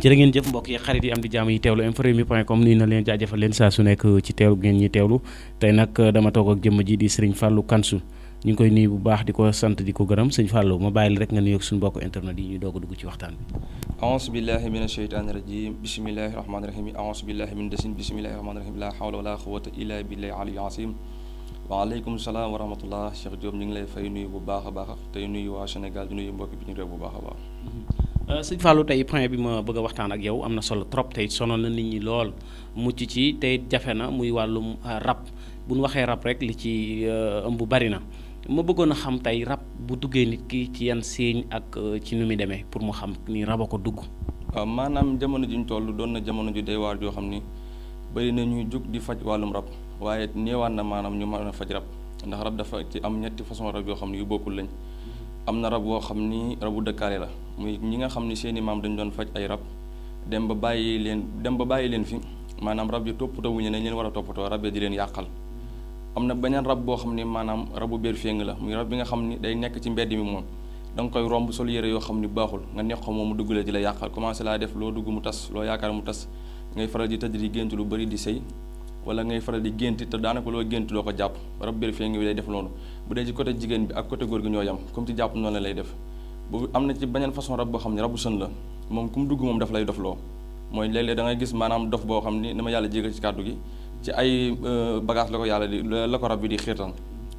jërë ngeen jëf mbokk yi xarit yi am di jàmm yi teewlu info-rewmi.com nuyu na leen jaajëfal leen saa su nekk ci teewlu ngeen ñi teewlu tey nag dama toog ak jëmm ji di Serigne Fallou Kansu ñu ngi koy nuyu bu baax di ko sant di ko gërëm sëñ Fallou ma bàyyi la rek nga nuyoog suñu mbokk internet yi ñu doog a dugg ci waxtaan bi. aousu billahi mina sheytaani rajim bismillahi rahmaani rahim aousu billahi min desin bismillahi rahmaani rahim la hawla wala quwwata illa billahi aliyyil azim waaleykum salaam wa rahmatullah Cheikh Diop ñu ngi lay fay nuyu bu baax a baax tey nuyu waa Sénégal di nuyu mbokk bi ñu réew bu baax a baax. sëñ Fallou tey point bi ma bëgg a waxtaan ak yow am na solo trop tey sonal na nit ñi lool mucc ci tey jafe na muy wàllum rab bu ñu waxee rab rek li ci ëmb bari na ma bëggoon a xam tey rab bu duggee nit ki ci yan siiñ ak ci nu muy demee pour mu xam ni rab a ko dugg. waaw maanaam jamono ji ñu toll doon na jamono ju day waar joo xam ni bëri na ñuy jug di faj wàllum rab waaye néewaan na maanaam ñu mën a faj rab ndax rab dafa ci am ñetti façon rab yoo xam ni yu bokkul lañ. am na rab boo xam ni rabu dëkkaale la muy ñi nga xam ni seeni maam dañu doon faj ay rab dem ba bàyyi leen fi maanaam rab yi toppatoo wuñu ne leen war a toppatoo rab yi di leen yàqal. am na beneen rab boo xam ni maanaam rabu béer féng la muy rab bi nga xam ni day nekk ci mbedd mi moom da nga koy romb sol yére yoo xam ni baaxul nga neex ko moom mu dugg la di la yàqal commencé laa def loo dugg mu tas loo yaakaar mu tas ngay faral di tëdd di gént lu bëri di sëy wala ngay faral di gént te daanaka loo gént loo ko jàpp rab béer féng bi day def loolu bu dee ci côté jigéen bi ak côté góor gi ñoo yam comme ci jàpp noonu la lay def bu am na ci beneen façon rab boo xam ne rabu sën la moom ku mu dugg moom daf lay dof loo mooy léeg-léeg da ngay gis maanaam dof boo xam ni dama yàlla jégal ci kàddu gi ci ay bagage la ko yàlla di la ko rab bi di xiirtal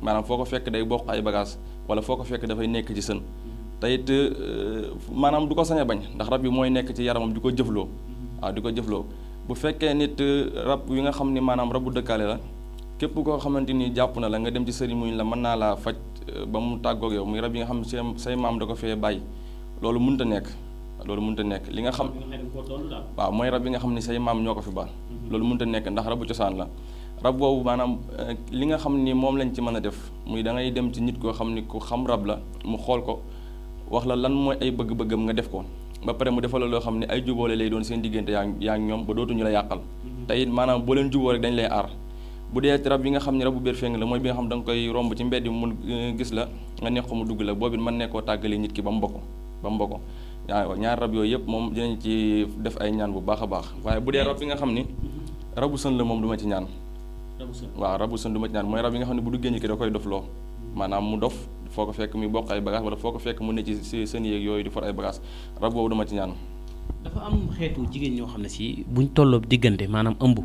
maanaam foo ko fekk day bokk ay bagage wala foo ko fekk dafay nekk ci sën te it maanaam du ko sañ a bañ ndax rab bi mooy nekk ci yaramam di ko jëfloo waaw di ko jëfloo bu fekkee nit rab yi nga xam ni maanaam rabu dëkkaale la képp koo xamante ni jàpp na la nga dem ci sëriñ muñ la mën naa laa faj ba mu tàggoog yow muy rab yi nga xam ne say maam da ko fee bàyyi loolu mënut a nekk li nga xam waaw mooy rab yi nga xam ne say maam ñoo ko fi ba loolu mënut a nekk ndax rabu cosaan la rab boobu maanaam li nga xam ni moom lañ ci mën a def muy da ngay dem ci nit koo xam ni ku xam rab la mu xool ko wax la lan mooy ay bëgg-bëggam nga def ko ba pare mu defal la loo xam ne ay jubóole lay doon seen diggante yaa ngi ñoom ba dootuñu la yàqal te it maanaam boo leen jubóo rek dañ lay aar bu dee rab yi nga xam ne rabu béer féng la mooy bi nga xam da nga koy romb ci mbedd mu gis la nga neex ko mu dugg la boobu mën nekkoo tàggali nit ki ba mu bokk waaw ñaar rab yooyu yëpp moom dinañ ci def ay ñaan bu baax a baax waaye bu dee rab yi nga xam ni rabu sën la moom du ma ci ñaan waaw rabu sën du ma ci ñaan mooy rab yi nga xam ne bu duggee nit ki da koy dof loo maanaam mu dof foo ko fekk muy bokk ay bagage wala foo ko fekk mu ne ci seen yéeg yooyu di for ay bagage rab boobu dama ci ñaan. dafa am xeetu jigéen ñoo xam ne si buñ tolloo diggante maanaam ëmb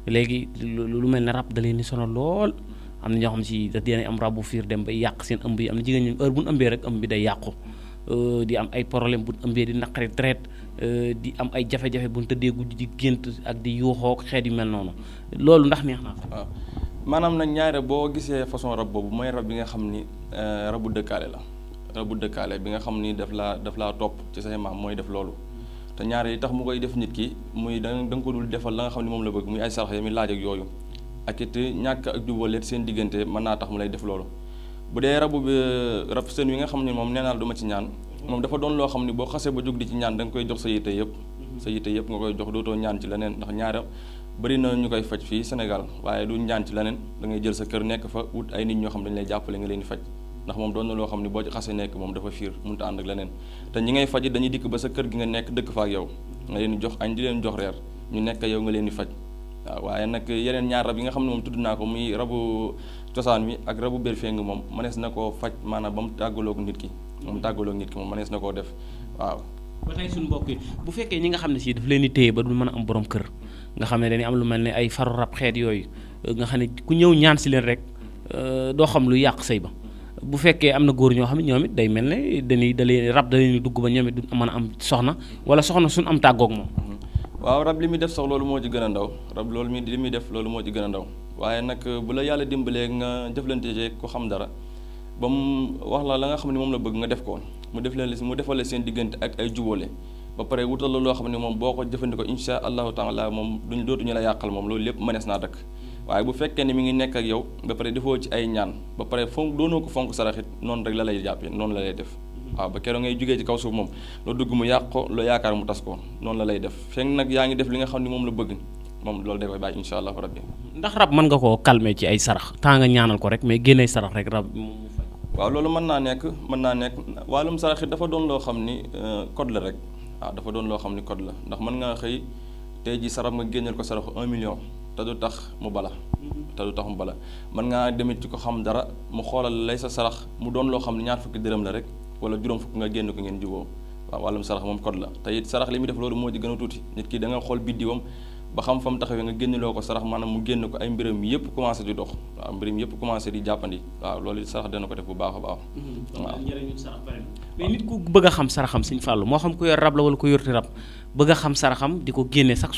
léegi lu mel ne rab da leen di sonal lool am na ñoo xam ne si da dina am rabu fiir dem bay yàq seen ëmb yi am na jigéen ñi heure bu ñu ëmbee rek ëmb bi day yàqu di am ay problème bu ñu ëmbee di naqari deret di am ay jafe-jafe bu ñu tëddee guddi di gént ak di yuuxoo xeet yu mel noonu loolu ndax neex na. waaw maanaam nag ñaare boo gisee façon rab boobu mooy rab bi nga xam ni rabu dëkkaale la rabu dëkkaale bi nga xam ni daf laa topp ci say maam mooy def loolu te ñaare yi tax mu koy def nit ki muy da nga ko dul defal la nga xam ni moom la bëgg muy ay sarax yi muy laaj ak yooyu ak it ñàkk ak jubóoleet seen diggante mën naa tax mu lay def loolu bu dee rab seen wi nga xam ni moom nee naa la du ma ci ñaan moom dafa doon loo xam ni boo xasee ba jóg di ci ñaan da nga koy jox sa yitte yëpp nga koy jox dootoo ñaan ci leneen ndax ñaare bëri na ñu koy faj fii Sénégal waaye du ñaan ci leneen da ngay jël sa kër nekk fa wut ay nit ñoo xam dañu lay jàppale nga leen di faj ndax moom doon na loo xam ni boo ci xasee nekk moom dafa fiir mënut a ànd ak leneen te ñi ngay faj dañuy dikk ba sa kër gi nga nekk dëkk fa ak yow nga leen di jox añ di leen jox reer ñu nekk yow nga leen di faj waaw waaye nag yeneen ñaar rab yi nga xam ne moom tudd naa ko muy rabu cosaan wi ak rabu béer féng moom mënees na koo faj maanaam ba mu tàggaloog nit ki moom mënees na koo def waaw. ba tey suñu mbokk yi bu fekkee ñi nga xam ne si daf leen di téye ba du mën a am borom kër nga xam ne dañuy am lu mel ne ay faru rab xeet yooyu nga xam ne ku ñëw ñaan si leen rek doo xam lu yàq sëy ba bu fekkee am na góor ñoo xam ne ñoom it day mel ne da leen dugg ba ñoom it du mën a am soxna wala soxna suñu am tàggoog moom. waaw rab li muy def sax loolu moo ci gën a ndaw rab loolu li muy def loolu moo ci gën a ndaw waaye nag bu la yàlla dimbalee nga jëflante ko xam dara ba mu wax la nga xam ne moom la bëgg nga def ko mu defal seen diggante ak ay jubóole ba pare wutal la loo xam ne moom boo ko jëfandikoo insha allahu taala moom dootuñu la yàqal moom loolu lépp mënees naa dakk waaye bu fekkee ne mi ngi nekk ak yow ba pare defoo ci ay ñaan ba pare doonoo ko fonk saraxit noonu rek la lay jàppee noonu la lay def waaw ba keroog ngay jógee ci kaw suuf moom loo dugg mu yàq ko loo yaakaar mu tas ko noonu la lay def fekk nag yaa ngi def li nga xam ne moom la bëgg moom loolu da koy bàyyi insha allahu rabbi. ndax rab mën nga koo calmer ci ay sarax temps nga ñaanal ko rek mais génnee sarax rek rab moom mu fay. waaw loolu mën naa nekk wàllum saraxit dafa doon loo xam ni code la rek waaw dafa doon loo xam ni code la ndax mën ngaa xëy tey ji sarab nga génneel ko saraxu 1 million te du tax mu bala mën ngaa demit ci ko xam dara mu xoolal lay sa sarax mu doon loo xam ne ñaar fukki dërëm la rek wala juróom fukk nga génn ko ngeen juboo waaw wàllum sarax moom code la te it sarax li muy def loolu moo ci gën a tuuti nit ki da nga xool biddiwam ba xam fa mu taxawee nga génneloo ko sarax maanaam mu génn ko ay mbiram yëpp commencé di dox waaw mbiram yëpp commencé di jàppandi waaw loolu sarax dana ko def bu baax a baax waaw mais nit ku bëgg a xam saraxam Sëñ Fallou moo xam ku yor rab la wala ku yorti rab bëgg a xam saraxam di ko génne sax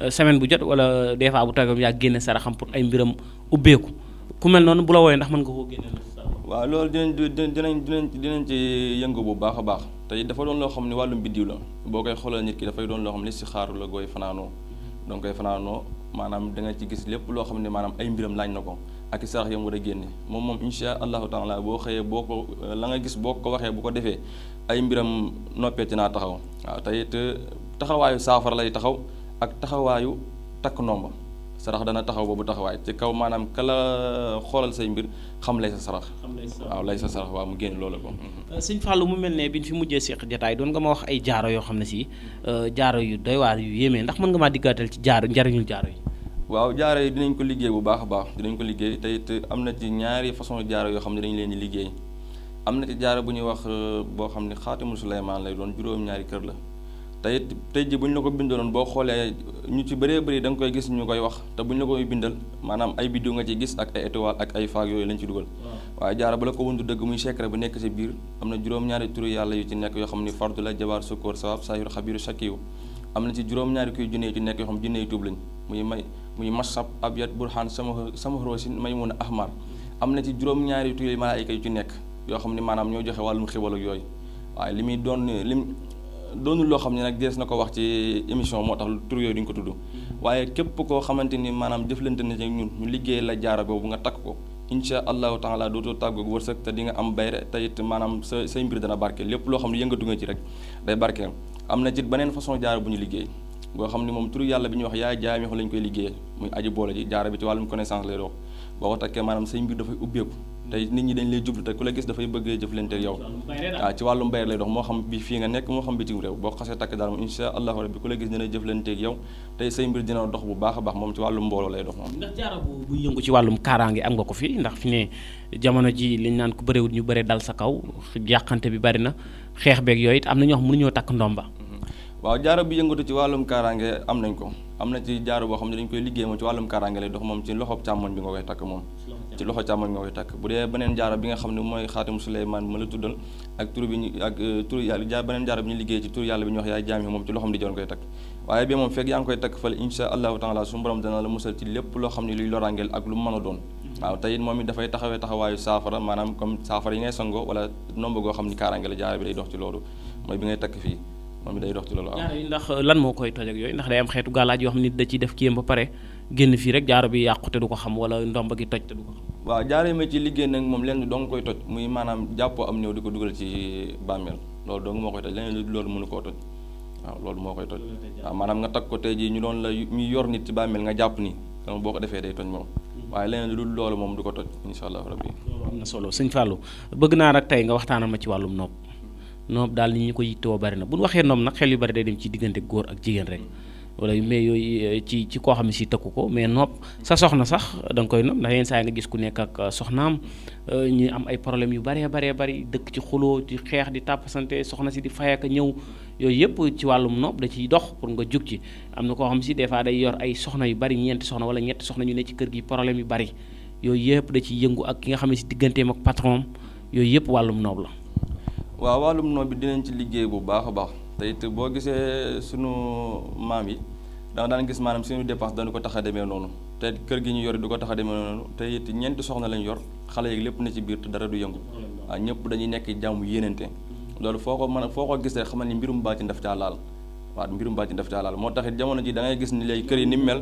semaine bu jot wala des fois bu tagam yaa génne saraxam pour ay mbiram ubbeeku ku mel noonu bu la wooyee ndax mën nga koo génne waaw loolu dinañ ci yëngu bu baax a baax te dafa doon loo xam ne wàllum biddiw la boo koy xoolal nit ki dafay doon loo xam ne si xaaru la gooy fanaanoo donc koy fanaanoo maanaam da nga ci gis lépp loo xam ne maanaam ay mbiram laaj na ko ak i sarax yam war a génne moom insha allahu taala boo xëyee boo ko la nga gis boo ko waxee bu ko defee ay mbiram noppeeti naa taxaw waaw te it taxawaayu saafara lay taxaw ak taxawaayu takk ndomba sarax dana taxaw boobu taxawaay ci kaw maanaam kala xoolal say mbir xam lay sa sarax waaw lay sa sarax waaw mu génn loolu ko Sëñ Fallou mu mel ne bi ñu fi mujjee seq jataay doon nga ma wax ay jaaro yoo xam ne si jaaro yu doy waar yu yéemee ndax mën nga maa diggaatal ci jaaro njariñul jaaro yi waaw jaaro yi dinañ ko liggéey bu baax a baax dinañ ko liggéey te it am na ci ñaari façon jaaro yoo xam ne dañu leen di liggéey am na ci jaaro bu ñuy wax boo xam ne xaatimul Suleymaan lay doon juróom-ñaari kër la te it tey ji bu ñu la ko bindaloon boo xoolee ñu ci bëree bëri da nga koy gis ñu koy wax te bu ñu la koy bindal maanaam ay biddiw nga ci gis ak ay étoile ak ay faag yooyu lañ ci dugal waaye jaara ba la ko wundu dëgg muy secret bu nekk ci biir am na juróom-ñaari turu yàlla yu ci nekk yoo xam ni fardu la jabaar sukkoor sawab saahir xabiru shakiyu am na ci juróom-ñaari kuy junne yu ci nekk yoo xam junne yu tuub lañ muy masab abyad burhan sama roosin may mun a ahmar am na ci juróom-ñaari turu malaayika yu ci nekk yoo xam ni maanaam ñoo joxe wàllum xéwal ak yooyu waaye li muy doonul loo xam ne nag dees na ko wax ci émission moo tax tur yooyu duñ ko tudd waaye képp koo xamante ni maanaam jëflante na ci ñun ñu liggéey la jaara boobu nga takk ko insha allahu taala dootoo tàggoog wërsëg te di nga am bayre te it maanaam say mbir dana barkeel lépp loo xam ne yëngatu nga ci rek day barkeel am na ci beneen façon jaara bu ñu liggéey boo xam ne moom turu yàlla bi ñuy wax yaay jaay mi lañ koy liggéeyee muy aji boole ji jaara bi ci wàllum connaissance lay dox boo ko takkee maanaam say mbir dafay ubbeeku tey nit ñi dañ lay jublu te ku la gis dafay bëgg jëflante ak yow waaw ci wàllum bayre lay dox moo xam bi fii nga nekk moo xam bitim réew boo xasee takk daal moom insha allahu rabbi ku la gis dina jëflante ak yow tey say mbir dina dox bu baax a baax moom ci wàllum mbooloo lay dox moom ndax jaara bu yëngu ci wàllum kaaraange am nga ko fi ndax fi ne jamono ji liñ naan ku bëreewut ñu bëre dal sa kaw yàqante bi bari na xeex beeg yooyu it am na ñoo xam mënuñoo takk ndomba waaw jaaro bi yëngatu ci wàllum kaaraange am nañ ko am na ci jaaro boo xam ne dañ koy liggéey moom ci wàllum kaaraange lay dox moom ci loxo càmmoñ bi nga koy takk moom ci loxo càmmoñ nga koy takk bu dee beneen jaaro bi nga xam ne mooy xaatimu Suleymaan ma la tuddal ak tur bi ñu ak tur yàlla beneen jaaro bi ñu liggéey ci tur yàlla bi ñuy wax yaay jaam yi moom ci loxom di joon koy takk waaye bi moom fekk yaa ngi koy takk fële insha allahu taala suñu borom dana la musal ci lépp loo xam ne luy lorangeel ak lu mën a doon waaw tey it moom it dafay taxawee taxawaayu saafara maanaam comme saafara yi ngay sangoo wala nomba goo xam ni kaaraange la jaaro bi day dox ci loolu mooy bi ngay takk fii moom day dox ci loolu jaaro yi ndax lan moo koy toj ak yooyu ndax day am xeetu gàllaaj yoo xam nit da ciy def kiyam ba pare génn fii rek jaaro bi yàqu te du ko xam wala ndomba gi toj te du ko xam waaw jaaro yi ma ci liggéey nag moom lenn dong koy toj muy maanaam jàppoo am néew di ko dugal ci bàmmeel loolu dong moo koy toj leneen loolu mënu koo toj waaw loolu moo koy toj waaw maanaam nga takk ko tey jii ñu doon la ñu yor nit ci bàmmeel nga jàpp ni donc boo ko defee day toj moom waaye leneen lu dul loolu moom du ko toj insha allah rabbi loolu am na solo Sëñ Fallou bëgg naa nag tey nga waxtaanal ma ci wàllum nopp noob daal ni ñu ko yittewoo bari na bu ñu waxee noob nag xel yu bari day dem ci diggante góor ak jigéen rek wala mais yooyu ci koo xam ne si tëkku ko mais noob sa soxna sax da nga koy noob ndax yenn saa yi nga gis ku nekk ak soxnaam ñu am ay problème yu baree bari dëkk ci xuloo ci xeex di tàppasante soxna si di fay ak ñëw yooyu yëpp ci wàllum noob da ciy dox pour nga jug ci am na koo xam si des fois day yor ay soxna yu bari ñeenti soxna wala ñetti soxna ñu ne ci kër gi problème yu bari yooyu yëpp da ciy yëngu ak ki nga xam ne si digganteem ak patron yooyu yëpp wàllum noob la waaw wàllum noob bi dinañ ci liggéey bu baax a baax te it boo gisee sunu maam yi da daan gis maanaam suñu dépense dañu ko tax a demee noonu te kër gi ñu yor du ko tax a demee noonu te it ñeenti soxna lañ yor xale yeeg lépp na ci biir te dara du yëngu waaw ñëpp dañuy nekk jàmm yéenante loolu foo ko gis rek xamal ni mbirum baatin daf caa laal waaw mbirum baatin daf caa laal moo tax it jamono ji da ngay gis ni léegi kër yi ni mu mel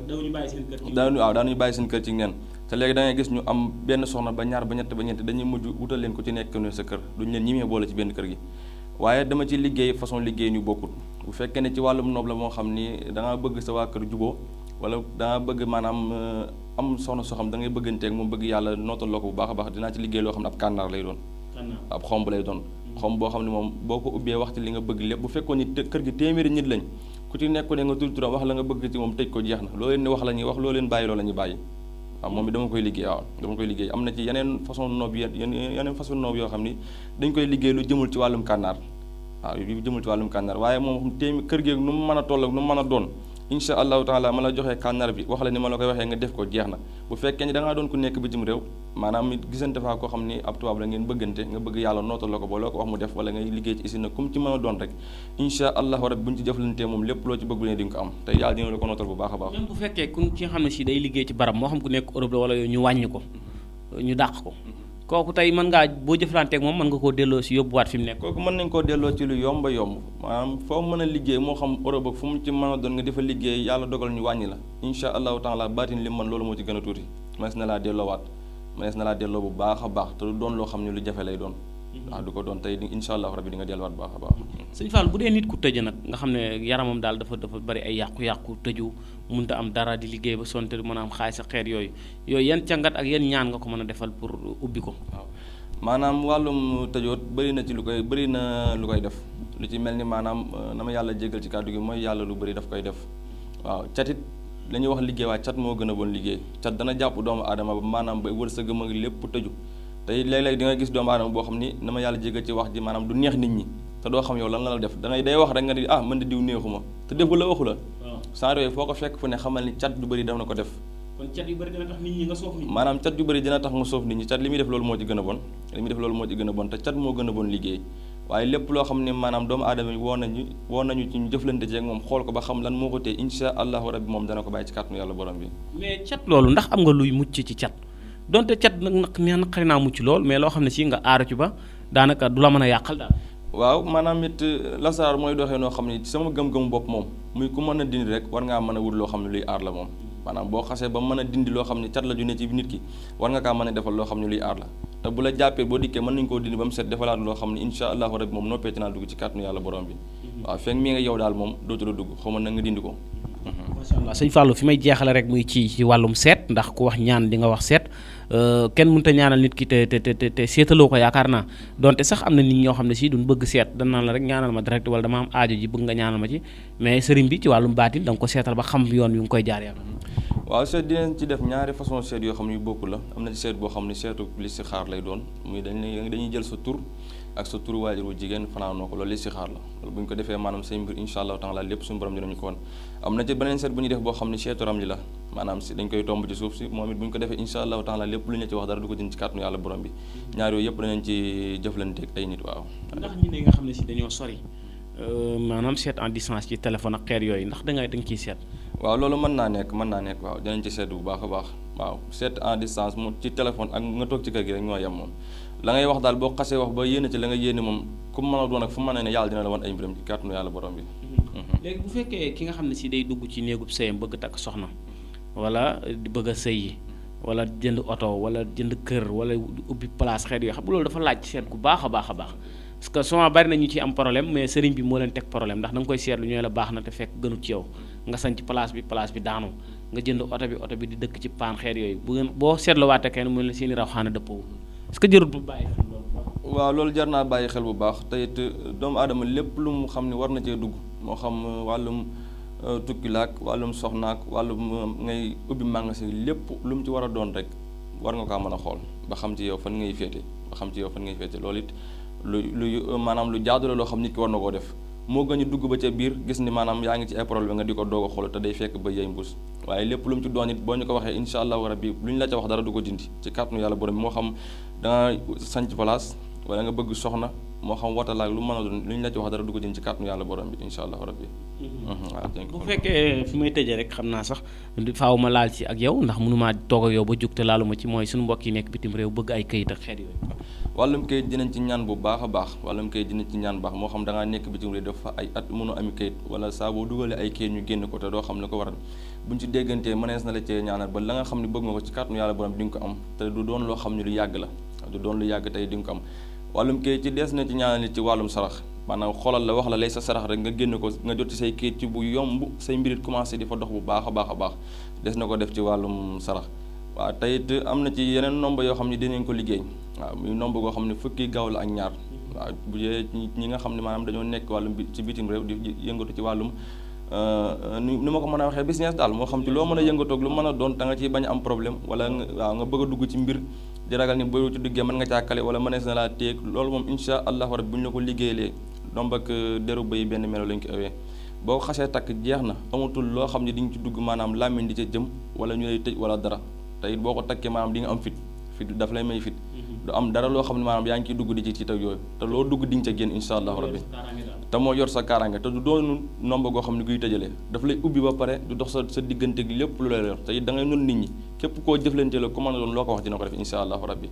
daanuñu bàyyi seen kër ci neen te léegi da ngay gis ñu am benn soxna ba ñaar ba ñett ba ñeent dañuy mujj wutal leen ko ci nekk ne sa kër duñu leen ñimee boole ci benn kër gi waaye dama ci liggéey façon liggéey ñu bokkul bu fekkee ne ci wàllum noob la moo xam ni da nga bëgg sa waa kër juboo wala da nga bëgg maanaam am soxna soo xam da ngay bëgganteeg moom bëgg yàlla nootal loo ko bu baax a baax dinaa ci liggéey loo xam ne ab kànnaar lay doon ab xomb lay doon xom boo xam ne moom boo ko ubbee wax ci li nga bëgg lépp bu fekkoon ni kër gi téeméeri nit lañ ku ci nekk ne nga tudd turam wax la nga bëgg ci moom tëj ko jeex na loo leen ni wax la ñuy wax loo leen bàyyi loo la ñuy bàyyi waaw moom it dama koy liggéey am na ci yeneen façon noob yeneen façon noob yoo xam ni dañ koy liggéey lu jëmul ci wàllum kànnaar waaw yu jëmul ci wàllum kànnaar waaye moom téeméer kër gi nu mu mën a toll ak nu mu mën a doon incha allahu taala ma la joxee kànnaar bi wax la ni ma la koy waxee nga def ko jeex na bu fekkee ni da ngaa doon ku nekk bitim réew maanaam gisante faa koo xam ni ab tubaab la ngeen bëggante nga bëgg yàlla nootal la ko ba loo ko wax mu def wala ngay liggéey ci usine kum ci mën a doon rek incha allahu rabbi bu ñu ci jëflantee moom lépp loo ci bëgg ne di nga ko am te yàlla dina la ko nootal bu baax a baax. même bu fekkee ku ci nga xam ne si day liggéey ci barab moo xam ku nekk Europe la wala yooyu ñu wàññi ko ñu dàq ko kooku tey mën ngaa boo jëflanteeg moom mën nga koo delloo si yóbbuwaat fi mu nekk. kooku mën nañ koo delloo ci lu yomb maanaam foo mën a liggéey moo xam Europe ak fu mu ci mën a doon nga defa liggéey yàlla dogal ñu wàññi la incha allahu taala baatin li man loolu moo ci gën a tuuti mënees na laa delloowaat mënees na laa delloo bu baax a baax te du doon loo xam ne lu jafe lay doon waaw du ko doon tey incha allahu rabbi di nga delluwaat baax a baax. sëñ Fall bu dee nit ku tëj nag nga xam ne yaramam daal dafa bari ay yàqu-yàqu tëju mënut a am dara di liggéey ba sonte mën a am xaalis sa xeet yooyu yan càngat ak yan ñaan nga ko mën a defal pour ubbi ko. waaw maanaam wàllum tëjoot bëri na lu koy def lu ci mel ni maanaam na ma yàlla jégal ci kàddu gi mooy yàlla lu bëri daf koy def waaw catit la ñuy wax liggéey waaye cat moo gën a bon liggéey cat dana jàpp doomu aadama ba maanaam ba wërsëgam ak lépp tëju tey léeg-léeg di nga gis doomu aadama boo xam ni na ma yàlla jégal ci wax ji maanaam du neex nit ñi te doo xam yow lan la def day wax rek nga di mën di diw neexuma te defu la waxu la saa yooyu foo ko fekk fu ne xamal ni cat du bëri daf na ko def kon cat yu bëri dina tax nit ñi nga soof nit ñi maanaam cat yu bëri dina tax nga soof nit ñi cat li muy def loolu moo ci gën a bon te cat moo gën a bon liggéey waaye lépp loo xam ne maanaam doomu aadama yi woo nañu ci ñu jëflante ci ak moom xool ko ba xam lan moo ko tee insha allahu rabbi moom dana ko bàyyi ci kàttanu yàlla borom bi. mais cat loolu ndax am nga luy mucc ci cat donte cat nag naqari naa mucc lool mais loo xam ne si nga aaru ci ba daanaka du la mën a yàqal daal. waaw maanaam it lasaraar mooy doxee noo xam ne sama gëm-gëm bopp moom muy ku mën a dindi rek war ngaa mën a wut loo xam ne luy aar la moom maanaam boo xasee ba mën a dindi loo xam ne cat la ju ne ci nit ki war nga kaa mën a defal loo xam ne luy aar la te bu la jàppee boo dikkee mën nañu koo dindi ba mu set defalaat loo xam ne insha allahu rabbi moom noppee ci naa dugg ci kàttanu yàlla borom bi waaw fekk mi nga yow daal moom dootu la dugg xaw ma na nga dindi ko. macha allah sëñ Fallou fi may jeexale rek muy ci wàllum seet ndax ku wax ñaan di nga wax seet kenn mënut a ñaanal nit ki te seetaloo ko yaakaar naa donte sax am na nit ñoo xam ne si duñ bëgg seet dañ naan la rek ñaanal ma direct wala dama am aajo ji bëgg nga ñaanal ma ci mais sëriñ bi ci wàllum baatil da nga ko seetal ba xam yoon wi nga koy jaar yàlla. waaw seet dinañ ci def ñaari façon seet yoo xam ne yu bokk la am na ci seet boo xam ne seetu listixaar lay doon muy dañuy jël sa tur ak sa turu waajur wu jigéen fanaanoo ko loolu listixaar la loolu bu ñu ko defee maanaam say mbir insha allahu taala lépp suñu borom dinañu ko woon am na ci beneen seet bu ñuy def boo xam ne seetu ramli la maanaam si dañ koy tomb ci suuf si moom it bu ñu ko defee insha allahu taala lépp lu ñu ci wax dara du ko jënd ci kàttanu yàlla borom bi ñaar yooyu yëpp danañ ci jëflanteeg ay nit waaw. ndax ñi ne nga xam ne si dañoo sori maanaam seet en distance ci téléphone ak xeer yooyu ndax da nga ciy seet. waaw loolu mën naa nekk waaw dinañ ci seet bu baax a baax waaw seet en distance mu ci téléphone ak nga toog ci kër gi rek ñoo yem moom la ngay wax daal boo xasee wax ba yéene ci la nga yéene moom ku mën a doon ak fu mën a ne yàlla dina la wan ay mbiram ci kàttanu yàlla borom bi. léegi bu fekkee ki nga xam ne si day dugg ci néegub sëyam bëgg takk soxna wala di bëgg a sëyi wala jënd oto wala jënd kër wala ubbi place xeet yoo xam nga loolu dafa laaj seet ku baax a baax a baax parce que souvent bari na ñu ci am problème mais sëriñ bi moo leen teg problème ndax da nga koy seetlu ñooy la baax na te fekk gënut ci yow nga sañ ci place bi daanu nga jënd oto bi di dëkk ci paan xeet yooyu bu ngeen boo seetloo waatee kenn mu ne seeni raw xaana dëppoo est-ce que jarut bu bàyyi xel loolu. waaw loolu jar naa bàyyi xel bu baax te it doomu aadama lépp lu mu xam ne war na cee dugg moo xam wàllum tukki laak wàllum soxnaak wàllum ngay ubbi magasin lépp lu mu ci war a doon rek war nga kaa mën a xool ba xam ci yow fan ngay féete loolu it lu maanaam lu jaadu la loo xam nit ki war na koo def moo gën a dugg ba ca biir gis ni maanaam yaa ngi ci ay problème nga di ko doog a xool te day fekk ba yey mbuus waaye lépp lu mu ci doon it boo ñu ko waxee insha allahu rabbi lu ñu la ca wax dara du ko dindi ci kàttanu yàlla borom bi moo xam danga sanc place wala nga bëgg soxna moo xam watalaak lu mën a doon lu ñu la ci wax dara du ko dindi ci kàttanu yàlla borom bi insha allahu rabbi bu fekkee fi may tëjee rek xam naa sax faaw ma laal ci ak yow ndax mënumaa toog ak yow ba jug te laalu ma ci mooy suñu mbokk yi nekk bitim réew bëgg ay këyit ak xeet yooyu. wàllum kayit dinañ ci ñaan bu baax a baax moo xam da ngaa nekk bitim réew dafa ay at mënu ami kayit wala saa boo dugalee ay kayit ñu génn ko te doo xam li ko waral buñ ci déggantee mënees na la cee ñaanal ba la nga xam ne bëgg nga ko ci kàttanu yàlla borom di nga ko am te du doon loo xam ne lu yàgg la du doon lu yàgg tey di nga ko am wàllum kayit ci dees na ci ñaanal nit ci wàllum sarax maanaam xoolal la wax la lay sa sarax rek nga génn ko nga jot ci say kayit ci bu yomb say mbirit commencé di fa dox bu baax a baax des na ko def ci wàllum sarax waaw tey it am na ci yeneen nombre yoo xam ne dinañ ko liggéey waaw muy nombre goo xam ne fukki gaaw la ak ñaar waaw bu dee ñi nga xam ne maanaam dañoo nekk wàllum ci bitim réew di yëngatu ci wàllum ni ma ko mën a waxee business daal moo xam ci loo mën a yëngatoog lu mën a doon da nga ciy bañ a am problème wala waaw nga bëgg a dugg ci mbir di ragal ni boo ci duggee mën nga càkkale wala mënees na laa téeg loolu moom insha allahu rabbi bu ñu la ko liggéeyalee domb ak deru bëy benn melo lañ ko awee boo ko xasee takk jeex na amatul loo xam ne di nga ci dugg maanaam làmmiñ di ca jëm wala ñu lay tëj wala dara te it boo ko takkee maanaam di nga am fit daf lay may fit du am dara loo xam ne maanaam yaa ngi ciy dugg di ci tiit ak yooyu te loo dugg di nga ca génn insha allahu rabbi te moo yor sa kaaraange te du doonu nomba goo xam ne guy tëjalee daf lay ubbi ba pare du dox sa diggante gi lépp lu lay yor te it da ngay nun nit ñi képp koo jëflante la ku mën a doon loo ko wax dina ko def insha allahu rabbi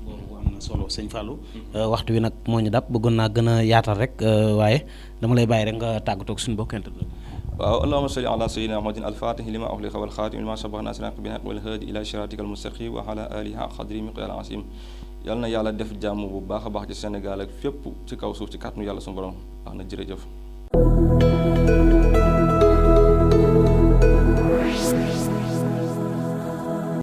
boobu am na solo sëñ Fallou waxtu wi nag moo ñu dab bëggoon naa gën a yaatal rek waaye dama lay bàyyi rek nga tàggatoo ak suñu bokkente waaw allahumma salli ala sayyidina muhammadin al-fatihi lima ughliqa wal khatimi lima sabaqa nasril haqqi bil haqqi wal hadi ila siratikal mustaqim wa ala alihi qadri miqdar azim yàlla na yàlla def jàmm bu baax a baax ci Sénégal ak fépp ci kaw suuf ci kàttanu yàlla suñu borom wax na jërëjëf